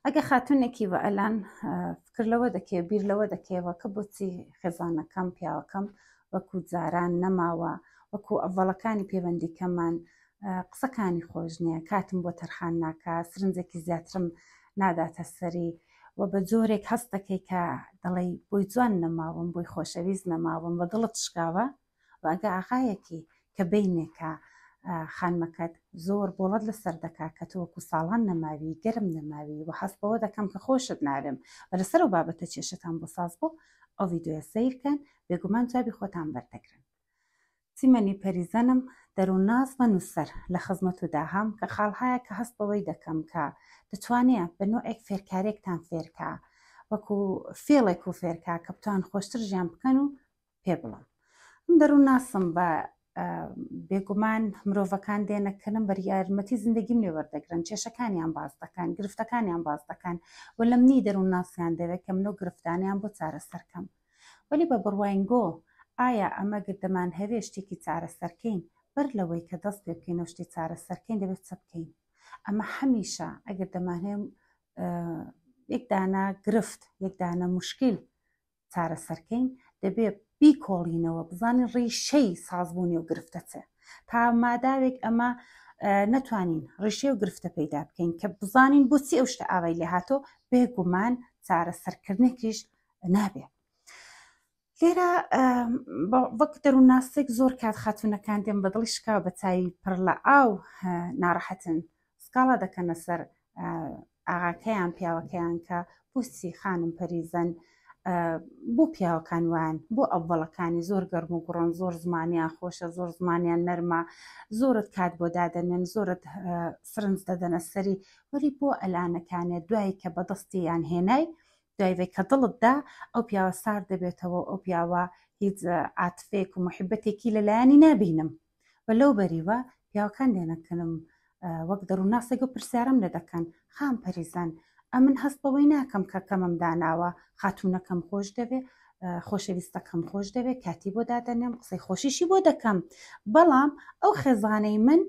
ئەگە خاتونێکی وە ئەلان فکر لەوە دەکەی بیر لەوە دەکەیەوە کە بۆچی خێزانەکەم پیاوەکەم وەکو جاران نەماوە وەکو ئەڤەڵەکانی پەیوەندیکەمان قسەکانی خۆش نییە کاتم بۆ تەرخان ناکا سرنجێکی زیاترم ناداتە سەری و بە جۆرێک هەست دەکەی کە دەڵێی بۆی جوان نەماوم بۆی خۆشەویست نەماوم و دڵت شکاوە و ئەگە ئاغایەکی کە بینێکە خانمەکەت زۆر بۆڵەت لەسەر دەکا کە تۆ وەکو ساڵان نەماوی گەرم نەماوی و هەست بەوە دەکەم کە خۆشت ناوێم و لەسەر ئەو بابەتە کێشەتان بۆ ساز بوو ئەو ڤیدیۆیە سەیرکەن بێگومان جوابی خۆتان بەردەگرن. چیمەنی پەریزەنم دەروونناس و نووسەر لە خزمەت و داهام کە خاڵهایە کە هەست بەوەی دەکەم کە دەتوانێ بە نوعێک فێرکارێکتان فێرکا وەکو فێڵێک و فێرکا کە بتوان خۆشتر ژیان بکەن و پێ بڵم من دەروونناسم بە بێگومان مرۆڤەکان دێنەکەنم بەر یارمەتی زندگیم لێ وەردەگرن کێشەکانیان باس دەکەن گرفتەکانیان باس دەکەن و لە منی دەروونناسیان دەوێت کە منەو گرفتانیان بۆ چارەسەرکەم وەلی بە بڕواینگۆ ئایا ئەمە گەر دەمانهەوێ شتێکی چارەسەرکەین بەر لەوەی کە دەست پێ بکەین و شتی چارەسەرکەین دەبێت چ بکەین ئەمە هەمیشە ئەگەر دەمانهەوێ یەک دانە گرفت یەک دانە مشکل چارەسەرکەین دەبێ بیکۆڵینەوە بزانین ڕیشەی سازبوونی و گرفتە چێ تا ماداوێک ئەمە نەتوانین ڕیشەی و گرفتە پەیدا بکەین کە بزانین بۆچی ئەو شتە ئاوای لێ هاتۆ بێگومان چارەسەرکردنێکیش نابێ لێرە وەک دەروونناسێک زۆر کات خاتونەکان دێن بە دڵی شکاو بە چاوی پڕ لە ئاو ناڕەحەتن سکاڵا دەکەنە سەر ئاغاکەیان پیاوەکەیان کە بۆچی خانم پەریزەن بۆ پیاوەکان وان بۆ ئەوەڵەکانی زۆر گەرم و گوڕن زۆر زمانیان خۆشە زۆر زمانیان نەرمە زۆرت کات بۆ دادەنێن زۆرت سرنج دەدەنە سەری وەلی بۆ ئەلانەکانێ دوای کە بەدەستیان هێنای دوای کە دڵت دا ئەو پیاوە سارد دەبێتەوە ئەو پیاوە هیچ عاتفێک و محبەتێکی لەلایەنی نابینم و لەو بەریوە پیاوەکان دێنەکەنم وەک دەروونناسێک و پرسیارم لێ دەکەن خام پەریزان ئەمن هەست بەوەی ناکەم کە کەمم داناوە خاتوونەکەم خۆش دەوێ خۆشەویستەکەم خۆش دەوێ کاتی بۆ دادەنێم قسەی خۆشیشی بۆ دەکەم بەڵام ئەو خێزانەی من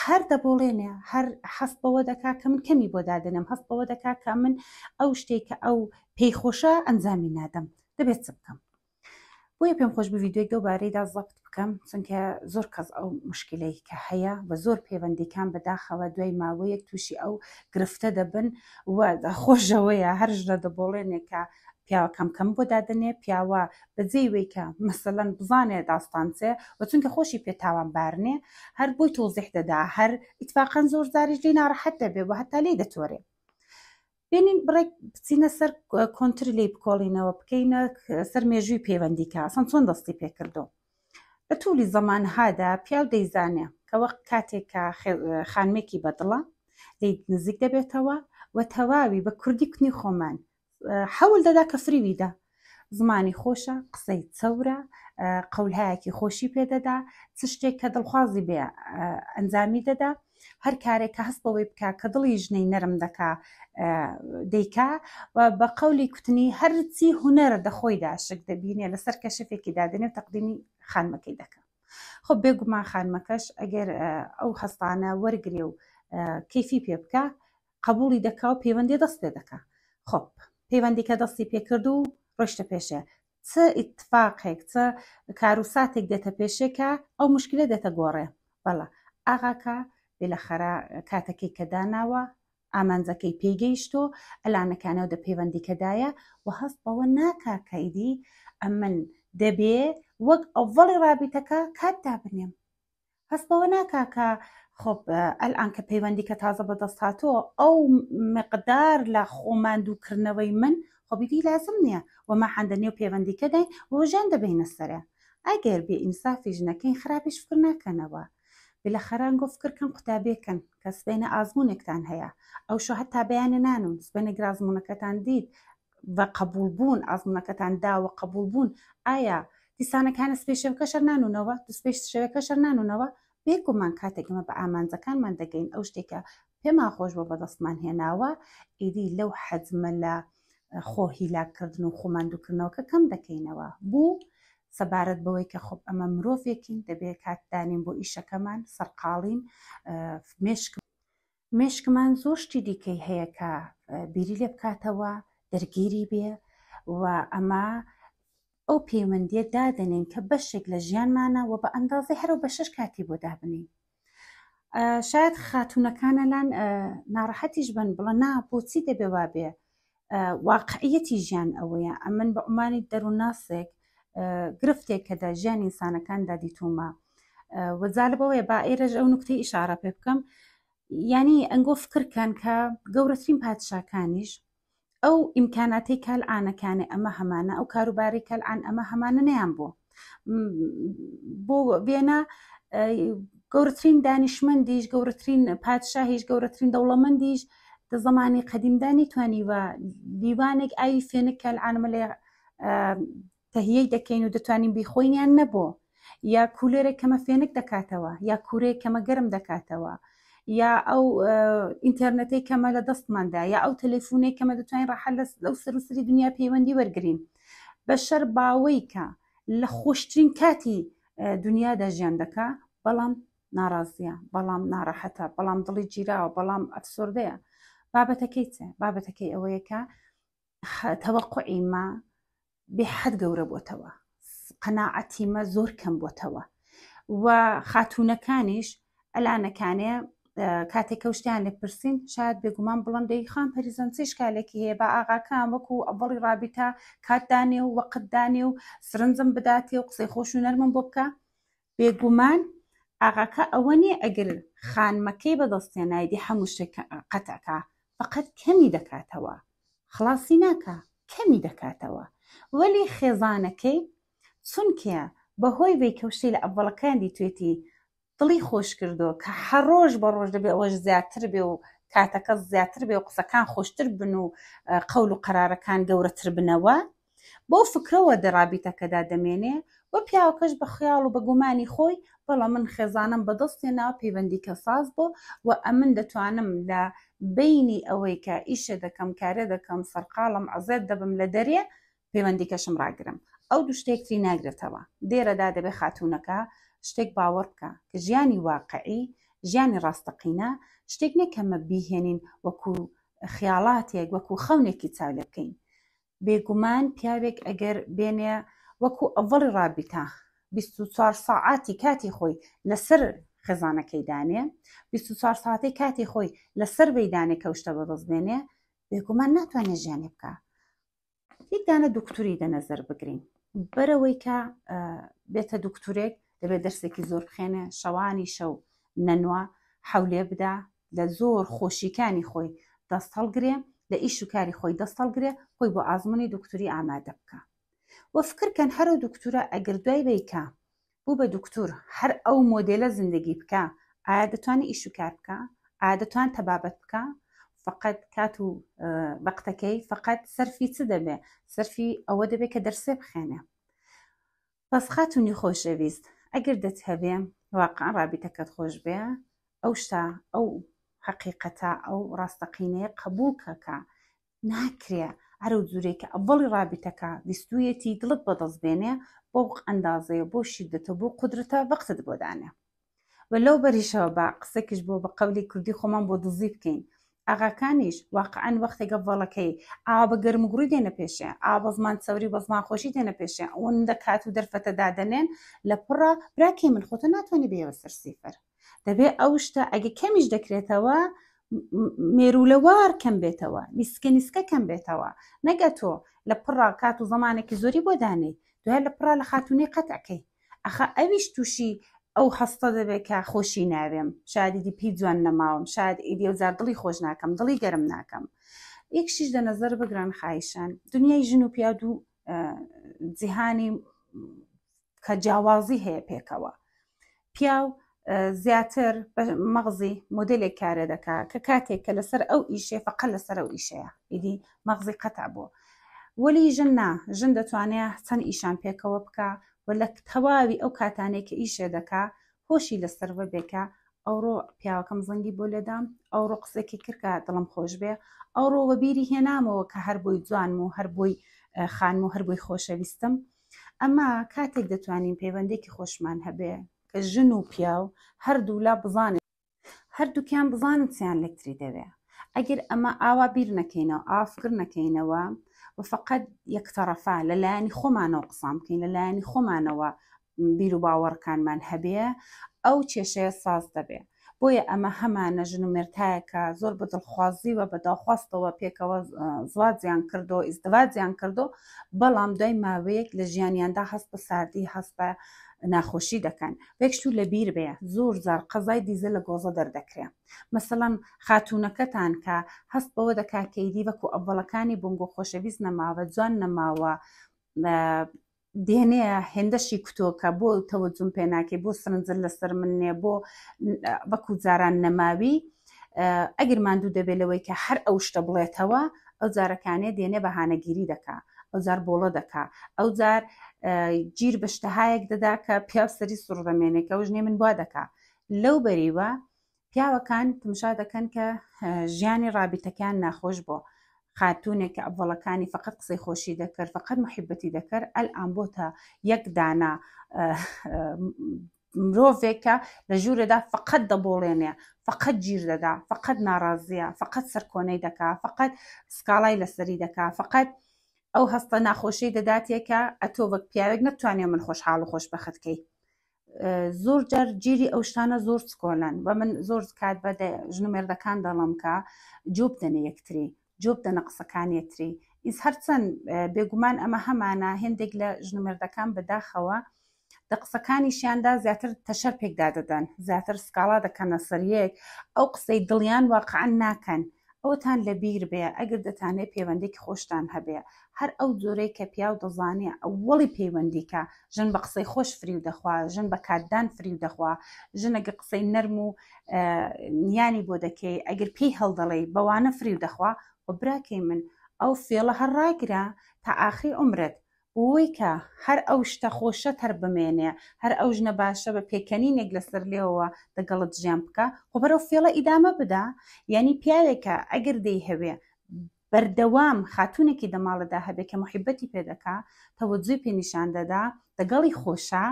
هەر دەبۆڵێنێ هەر هەست بەوە دەکا کە من کەمی بۆ دادەنێم هەست بەوە دەکا کە من ئەو شتێک کە ئەو پێی خۆشە ئەنجامی نادەم دەبێت چ بکەم بۆیە پێم خۆش بوو ڤیدیۆیەک لەو بارەیدا زەبت بکەم چونکە زۆر کەس ئەو مشکلەی کە هەیە و زۆر پەیوەندیکان بەداخەوە دوای ماوەیەک تووشی ئەو گرفتە دەبن و خۆشەوەیە هەر ژنە دەبۆڵێنێ کە پیاوەکەم کەم بۆ دادەنێ پیاوە بەجێی وەی کە مەسەلەن بزانێ داستان چێ و چونکە خۆشی پێ تاوانبار نێ هەر بۆی تۆزیح دەدا هەر ئیتفاقەن زۆر جاریش لێی ناڕەحەت دەبێ و هەتا لێی دەتۆرێ بێنین بڕێک بچینە سەر کۆنتر لێی بکۆڵینەوە بکەینە سەر مێژووی پەیوەندی کە ئەسڵەن چۆن دەستی پێکردو لە تولی زەمانهادا پیاو دەیزانێ کە وەک کاتێک کە خانمێکی بەدڵە لێی نزیک دەبێتەوە و تەواوی بە کوردی کوتنی خۆمان حەول دەدا کە فریوی دا زمانی خۆشە قسەی چەورە قەولهایەکی خۆشی پێدەدا چ شتێک کە دڵخوازی بێ ئەنجامی دەدا هەر کارێک کە هەست بەوەی بکە کە دڵی ژنەی نەرم دەکا دەیکا و بە قەولی کوتنی هەرچی هونەرە دەخۆیدا شک دەبینێ لەسەر کەشفێکی دادەنێ و تەقدیمی خانمەکەی دەکا خۆ بێگومان خانمەکەش ئەگەر ئەو هەستانە وەرگێ و کەیفی پێ بکە قبوڵی دەکا و پەیوەندی دەست پێ دەکا خۆپ پەیوەندیکە دەستی پێکرد و ڕۆشتە پێشێ چ ئیتفاقێک چ کاروساتێک دێتە پێشێ کە ئەو مشکلە دێتە گۆڕێ بەڵە ئاغاکە بێلەخەرە کاتەکەی کە داناوە ئامانجەکەی پێی گەیشتۆ ئەلانەکانەوە دە پەیوەندیکەدایە و هەست بەوە ناکا کە ئیدی ئەمن دەبێ وەک ئەوەڵی ڕابیتەکە کات دابنێم هەست بەوە ناکا کە خۆب ئەلئان کە پەیوەندی کە تازە بەدەست هاتووە ئەو مقدار لە خۆماندووکردنەوەی من خۆبیدی لازم نییە و ماحان دە نێو پەیوەندیکەداین و ژیان دەبەینە سەرێ ئەگەر بێ ئینسافیش نەکەین خراپیش فکر ناکەنەوە بلەخەرانگۆ فکر کەن قوتابێکن کە سبەینە ئازموونێکتان هەیە ئەو شۆ هەتا بەیانە نانون سبەینە گەر ئازموونەکەتان دیت بە قبوڵ بوون ئازموونەکەتان داوە قبوڵ بوون ئایا دیسانەکانە سپێ شەوەکە شەر نانونەوە دوسپێ شەوەکە شەر نانونەوە بێگومان کاتێک ئمە بە ئامانجەکانمان دەگەین ئەو شتێکە پێمان خۆش بۆ بەدەستمان هێناوە ئیدی لەو حەجمە لە خۆ هیلاککردن و خۆماندووکردنەوەکە کەم دەکەینەوە بوو سەبارەت بەوەی کە خۆب ئەمە مرۆڤێکین دەبێ کات دانین بۆ ئیشەکەمان سەرقاڵین مێشک. مێشکمان زۆر شتی دیکەی هەیە کە بیری لێ بکاتەوە، دەرگیری بێ و ئەمە ئەو پەیوەندیە دادەنێین کە بەشێک لە ژیانمانە و بە ئەندازەی هەرو بەشەش کاتی بۆ دابنین. شاید خاتوونەکانە لان ناڕەحەتیش بن بڵێ نا بۆچی دەبێ وابێ واقعیەتی ژیان ئەوەیە ئەمن بە عمانی دەروونناسێک گرفتێک کە دە ژیان ئینسانەکاندا دیتوومە و جالبەوەیە با ئێرەش ئەو نوکتەی ئیشارە پێ بکەم یعنی ئەنگۆ فکرکەن کە گەورەترین پادشاکانیش ئەو ئیمکاناتەی کەلعانەکانێ ئەمە هەمانە ئەو کاروباری کەلعان ئەمە هەمانە نیان بوو بۆ وێنە گەورەترین دانیشمەندیش گەورەترین پادشاهیش گەورەترین دەوڵەمەندیش دە زەمانی قەدیمدا نەیتوانیوە لیوانێک ئاوی فێنک کەلعانمە لێ تەهیەی دەکەین و دەتوانین بیخۆین یان نەبۆ یا کولێرێک کەمە فێنک دەکاتەوە یا کورەیەک کەمە گەرم دەکاتەوە یا ئەو ئینتەرنێتەی کەمە لە دەستماندا یا ئەو تەلەفونەی کەمە دەتوانین ڕاحەت لەو سەروسری دنیا پەیوەندی وەرگین بەشەر باوەی کە لە خۆشترین کاتی دنیادا ژیان دەکا بەڵام ناڕازیە بەڵام ناڕەحەتە بەڵام دڵی گیراوە بەڵام ئەفسۆردەیە بابەتەکەی چێ بابەتەکەی ئەوەیە کە تەوەقعی مە بێحەد گەورە بۆتەوە قەناعەتی مە زۆر کەم بۆتەوە و خاتوونەکانیش ئەلانەکانێ کاتێک کەوشتیان لێ پرسین شاید بێگومان بڵم دەی خان پەریزان چی شکالێکی هەیە بە ئاغاکان وەکو ئەوەڵی ڕابیتە کات دانێ و وەقت دانێ و سرنجم بداتێ و قسەی خۆش و نەرمم بۆ بکە بێگومان ئاغاکە ئەوە نییە ئەگەر خانمەکەی بەدەستێ نایدی هەموو شتێک قەتعکا فقط کەمی دەکاتەوە خڵاسی ناکا کەمی دەکاتەوە وەلی خێزانەکەی چونکە بەهۆی وەی کە شتەی لە ئەڤەڵەکان دیتوێتی دڵی خۆش کردووە کە هەر ڕۆژ بە ڕۆژ دەبێ ئەوەش زیاتر بێ و کاتەکە زیاتر بێ و قسەکان خۆشتر بن و قەول و قەرارەکان گەورەتر بنەوە بەو فکرەوە دە ڕابیتەکەدا دەمێنێ و پیاوەکەش بە خیاڵ و بە گومانی خۆی بەڵام من خێزانم بەدەست هێناوە پەیوەندیکە ساز بۆ و ئەمن دەتوانم لە بەینی ئەوەی کە ئیشێ دەکەم کارێ دەکەم سەرقاڵم عەزێت دەبم لە دەرێ پەیوەندیکەشم ڕاگرم ئەو دوو شتە یەکتری ناگرێتەوە دێرەدا دەبێ خاتوونەکە شتێک باوەڕ بکا کە ژیانی واقعی ژیانی ڕاستەقینە شتێک نییە کە مە بیهێنین وەکو خیاڵاتێک وەکو خەونێکی چاو لێ بکەین بێگومان پیاوێک ئەگەر بێنێ وەکو ئەوەڵی ڕابیتە 24 ساعاتی کاتی خۆی لەسەر خێزانەکەی دانێ 24 ساعتەی کاتی خۆی لەسەر وی دانێ کە شتە بەدەست بێنێ بێگومان ناتوانێت ژیانی بکە یەک دانە دکتوری دە نەزەر بگرین بەرەوەی کە بێتە دکتورێک دەبێت دەرسێکی زۆر بخێنێ شەوانی شەو نەنوە حەولێ بدا لە زۆر خۆشیکانی خۆی دەست هەڵگرێ لە ئیش و کاری خۆی دەست هەڵگرێ خۆی بۆ ئازمونی دکتوری ئامادە بکە و فکرکەن هەرو دکتورە ئەگەر دوای بیکە بوو بە دکتور هەر ئەو مۆدێلە زندگی بکە ئایا دەتوانێت ئیش و کار بکە ئایا دەتوان تەبابەت بکە فقط کات و وەقتەکەی فقط سەرفی چ دەبێ سەرفی ئەوە دەبێت کە دەرسێ بخێنێ بەس خاتونی خۆشەویست ئەگەر دەتهەوێ واقعا ڕابیتەکەت خۆش بێ ئەو شتە ئەو حەقیقەتە ئەو ڕاستەقینەیە قبوڵ کە کە ناکرێ هەرو جورێک کە ئەوەڵی ڕابیتەکە ویستویەتی دڵت بەدەست بێنێ بەو ئەندازەیە بۆ شیدەتە بۆ قودرەتە وەقتت بۆ دانێ و لەو بەریشەوە با قسەکیش بۆ بە قەولی کوردی خۆمان بۆ دزی بکەین ئاغاکانیش واقعا وەختێک گەڤەڵەکەی ئاوا بە گەرموگوڕی دێنە پێشێ ئاوا بە زمان چەوری و بە زمان خۆشی دێنە پێشێ ئەوەندە کات و دەرفەتە دادەنێن لە پڕە براکەی من خۆتە ناتوانانی بێەوە سەر سیفەر دەبێ ئەو شتە ئەگە کەمیش دەکرێتەوە مێروولەوار کەم بێتەوە نیسکە نیسکە کەم بێتەوە نەگە تۆ لە پڕا کات و زمانێکی زۆری بۆ دانێی دوای لە پڕا لە خاتونەی قەتعکەی ئەخە ئەویش تووشی ئەو هەستە دەبێت کە خۆشی ناوێم شاید ئیدی پێی جوان نەماوم شاید ئیدی ئەو جار دڵی خۆش ناکەم دڵی گەرم ناکەم یەکشیش دە نەزەر بگرن خایشان دنیای ژن و پیا دوو جیهانی کە جیاوازی هەیە پێکەوە پیاو زیاتر بە مەغزی مۆدلێک کارە دەکا کە کاتێک کە لەسەر ئەو ئیشێ فقە لەسەر ئەو ئیشەیە ئیدی مەغزی قەتع بوو وەلی ژن نا ژن دەتوانێت چەند ئیشان پێکەوە بکە و لە تەواوی ئەو کاتانەی کە ئیشێ دەکا هۆشی لەسەر بێکە ئەوڕۆ پیاوەکەم زەنگی بۆ لێدام ئەوڕۆ قسێکی کرد کە دڵم خۆش بێ ئەوڕۆ وەبیری هێنامەوە کە هەر بۆی جوانم و هەر بۆی خانم و هەر بۆی خۆشەویستم ئەمە کاتێک دەتوانین پەیوەندێکی خۆشمان هەبێ کە ژن و پیاو هەردوولا بزانێت. هەردووکیان بزانن چیان لەکتری دەوێ. ئەگەر ئەمە ئاوا بیر نەکەینەوە، ئاوا فکر نەکەینەوە و فەقەت یەکتەڕەفە لە لایەنی خۆمانەوە قسان بکەین، لە لایەنی خۆمانەوە بیر و باوەڕەکانمان هەبێ، ئەو کێشەیە ساز دەبێ. بۆیە ئەمە هەمانە ژن و مێردهایەکە زۆر بە دڵخوازیوە بە داخواستەوە پێکەوە زواجیان کردو ئیزدواجیان کردو بەڵام دوای ماوەیەک لە ژیانیاندا هەست بە ساردی هەست بە ناخۆشی دەکەن وێکشتو لە بیر بێ زۆر جار قەزای دیزە لە گۆزە دەردەکرێ مەسەڵەن خاتوونەکەتان کە هەست بەوە دەکا کە ئیدی وەکو ئەڤەڵەکانی بۆنگۆ خۆشەویست نەماوە جوان نەماوە دێنێ هێندەشی کوتۆکە بۆ تەوەجوم پێ ناکەی بۆ سرنجت لەسەر من نێ بۆ وەکو جاران نەماوی ئەگەر ماندوو دەبێت لەوەی کە هەر ئەو شتە بڵێتەوە ئەو جارەکانێ دێنێ بەهانەگیری دەکا ئەو جار بۆڵە دەکا ئەو جار گیر بە شتەهایەک دەدا کە پیاو سەری سوڕ دەمێنێ کە ئەو ژنەی من وا دەکا لەو بەریوە پیاوەکان تمشا دەکەن کە ژیانی ڕابیتەکەیان ناخۆش بۆ خاتونێک کە ئەڤەڵەکانی فقط قسەی خۆشی دەکرد فقط محیبەتی دەکرد ئەلئان بۆتە یەک دانە مرۆڤێکە لە ژوورەدا فقط دەبۆڵێنێ فقط گیر دەدا فقط ناڕازیە فقط سەرکۆنەی دەکا فقط سکاڵای لەسەری دەکا فقط ئەو هەستە ناخۆشی دەداتێ کە ئەتۆ وەک پیاوێک نەتوانێ من خۆشحاڵ و خۆشبەخت کەی زۆر جار گیری ئەو شتانە زۆر چکۆلەن و من زۆر کات بە ژن و مێردەکان دەڵم کە جۆ بدەنە یەکتری جۆ بدەنە قسەکان یەکتری ئیس هەرچەند بێگومان ئەمە هەمانە هێندێک لە ژن و مێردەکان بەداخەوە دە قسەکانیشیاندا زیاتر تەشەر پێکدا دەدەن زیاتر سکاڵا دەکەنە سەر یەک ئەو قسەی دڵیان واقعا ناکەن ئەوەتان لەبیر بێ ئەگەر دەتانێ پەیوەندێکی خۆشتان هەبێ هەر ئەو جۆرەی کە پیاو دەزانێ ئەوەڵی پەیوەندیکە ژن بە قسەی خۆش فریو دەخوا ژن بە کاتدان فریو دەخوا ژن ئەگەر قسەی نەرم و نیانی بۆ دەکەی ئەگەر پێی هەڵدەڵێی بەوانە فریو دەخوا و براکەی من ئەو فێڵە هەر ڕاگرە تا ئاخری عومرت بۆی کە هەر ئەو شتە خۆشەت هەر بمێنێ، هەر ئەو ژنە باشە بە پێکەنینێک لەسەر لێوەوە دەگەڵت ژیان بکا، خۆ بەرەو فێڵە ئیدامە بدە، یانی پیاوێکە ئەگەر دەیهەوێ بەردەوام خاتوونێکی دە ماڵەدا هەبێ کە موحیبەتی پێ دەکا، تەوەجوی پێ نیشان دەدا، دەگەڵی خۆشە،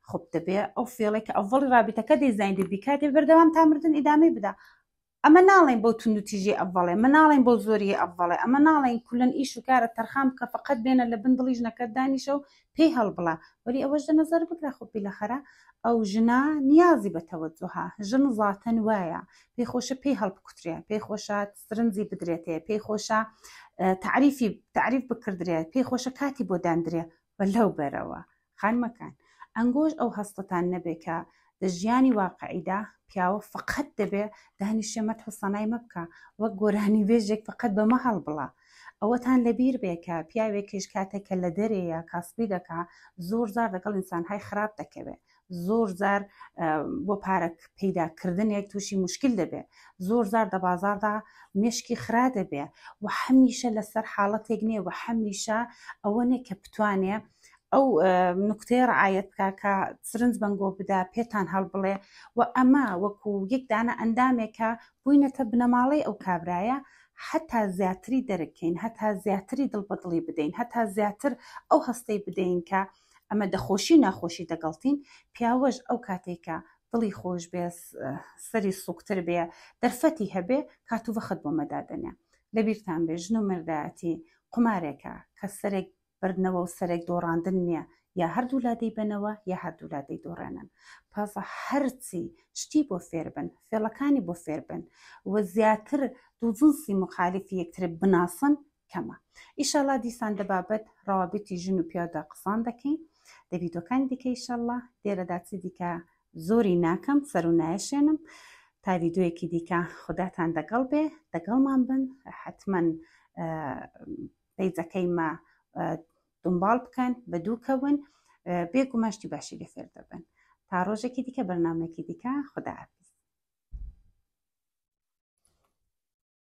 خۆ دەبێ ئەو فێڵەی کە ئەوەڵی ڕابیتەکە دەیزانی بیکا، دەبێ بەردەوام تا مردن ئیدامەی بدا. ئەمە ناڵێین بەو توندوتیژیەی ئەڤەڵێ، ئەمە ناڵێین بەو زۆریەی ئەڤەڵێ، ئەمە ناڵێین کولەن ئیش و کارت تەرخان بکە فەقەت بێنە لە بن دڵی ژنەکەت دانیشە و پێی هەڵبڵە، وەلی ئەوەش دە نەزەر بگرە خۆ بیلەخەرە ئەو ژنە نیازی بە تەوەجوهە، ژن زاتەن وایە پێی خۆشە پێی هەڵبکوترێ، پێی خۆشە سرنجی بدرێتێ، پێی خۆشە تەعریفی تەعریف بکردرێ، پێی خۆشە کاتی بۆ داندرێ و لەو بەرەوە خانمەکان ئەنگۆش ئەو هەستەتان نەبێ کە دە ژیانی واقعیدا پیاوە فقط دەبێ دانیشێ مەدح و سەنای مە بکا وەک گۆرانیبێژێک فقط بەمە هەڵبڵا ئەوەتان لەبیر بێ کە پیاوێکیش کاتێک کە لە دەرێیە کاسبی دەکا زۆر جار دەگەڵ ئینسانهای خراپ دەکەوێ زۆر جار بۆ پارە پەیدا کردنێک تووشی مشکل دەبێ زۆر جار دە بازاڕدا مێشکی خرا دەبێ و هەمیشە لەسەر حاڵەتێک نییە و هەمیشە ئەوە نیە کە بتوانێ ئەو نوکتەیە ڕعایەت بکا کە سرنج بەنگۆ بدا پێتان هەڵبڵێ و ئەمە وەکو یەک دانە ئەندامێکە بووینەتە بنەماڵەی ئەو کابرایە هەتا زیاتری دەرکەین هەتا زیاتری دڵ بە دڵی بدەین هەتا زیاتر ئەو هەستەی بدەین کە ئەمە دەخۆشی و ناخۆشی دەگەڵتین پیاوەش ئەو کاتێک کە دڵی خۆش بێ سەری سوکتر بێ دەرفەتی هەبێ کات و وەخت بۆ مەدادەنێ لەبیرتان بێ ژن و مردایەتی قومارێکە کە سەرێک بردنەوە و سەرێک دۆڕاندن نییە یا هەردوولا دەیبەنەوە یا هەردوولا دەیدۆڕێنن پازە هەرچی شتی بۆ فێربن فێڵەکانی بۆ فێربن و زیاتر دوو جنسی مخالفی یەکتر بناسن کەمە ئیشەڵا دیسان دە بابەت ڕەوابیتی ژن و پیاودا قسان دەکەین دە ڤیدۆکانی دیکە ئیشەڵا لێرەدا چی دیکە زۆری ناکەم سەر و نایەشێنم تا ڤیدۆیەکی دیکە خوداتان دەگەڵ بێ دەگەڵمان بن حتمما پەیجەکەی مە دنباڵ بکەن بە دوو کەون بێگومان شتی باشی لێ فێر دەبن تا ڕۆژێکی دیکە بەرنامەیەکی دیکە خوداحافیز.